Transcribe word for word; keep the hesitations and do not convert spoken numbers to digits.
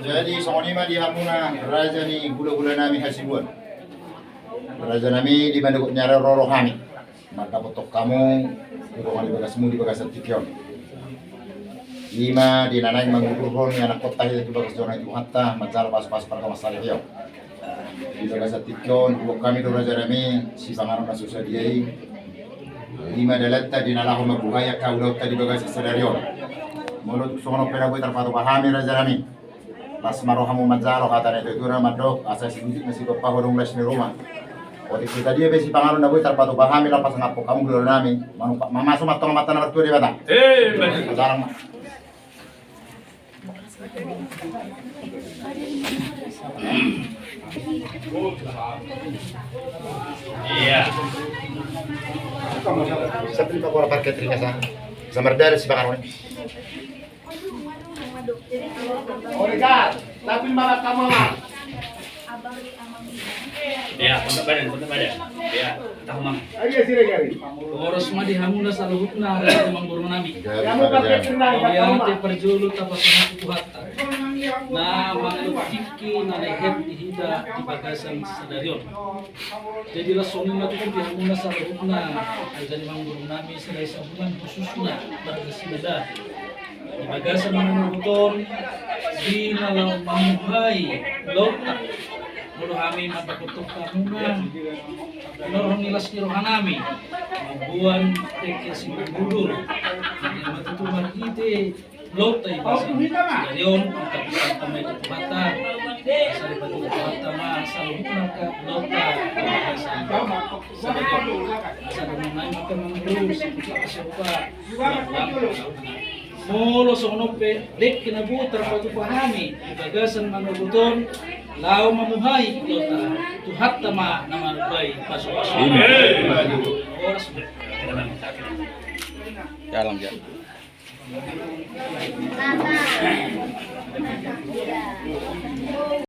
Jadi songon i ma di hamuna raja ni hulahula nami hasibuan. Raja nami, di manogot ni ari on ro hami mandapothon hamu tu dongan di bagasmu di bagasan tingki on. I ma di na naeng mangudurhon ni anakkonta hita tu bagas joro ni Tuhanta manjalo pasupasu pardomuan sadari on. Di bagasan tingki on huboan hami do raja nami sipanganon na so sadia i. I ma dalanta di na laho mambuhai angka ulaonta di bagasan sadari on. Molo tung songon on pe na boi tarpatupa hami raja nami, las ma rohamu manjalo hata ni natuatua na mandok asa sibujuk na sigompa, hodong las ni ruma. Otik tu sadia pe sipanganon na boi tarpatupa hami laos pasangaphon hamu hulahula nami. Manumpak ma, mamasu ma antong Amanta na martua Debata. Amen. Pasahat ma. Iya. Sambil pakai parkir ringan sa. Samar dari sipanganon. Oke, Kak. Tapi malah kamu, Mak. Ya, kontak badan, kontak badan. Ya, tahu, Mang. Horas ma di hamuna saluhutna, amang boru nami. Mauliate parjolo tapasahat tu Tuhanta na mangalehon tingki na lehet di hita di bagasan sadari on. Jadi las songon i ma tutu di hamuna saluhutna, raja ni amang boru nami Silahisabungan, khususna marga Silaban. Di bagasan manogot on, di na laho mamuhai ulaonta, molo hami mandapothon hamuna, inorhon ni las ni roha nami mamboan rengke simbulbul. Ima tutu marhite ulaonta di bagasan sadari on, tapi santa ma i tu Tuhanta. Asa dipatupa Tuhanta ma saluhutna angka ulaonta di bagasan sadari on. Asa dohonon nami ma, amang boru, sipasahat. Molo songon on pe dengke na boi tarpatupa hami di bagasan manogot on laho mamuhai ulaonta, Tuhanta ma na mambahen pasupasu. Amen. Horas. Jalan, jalan.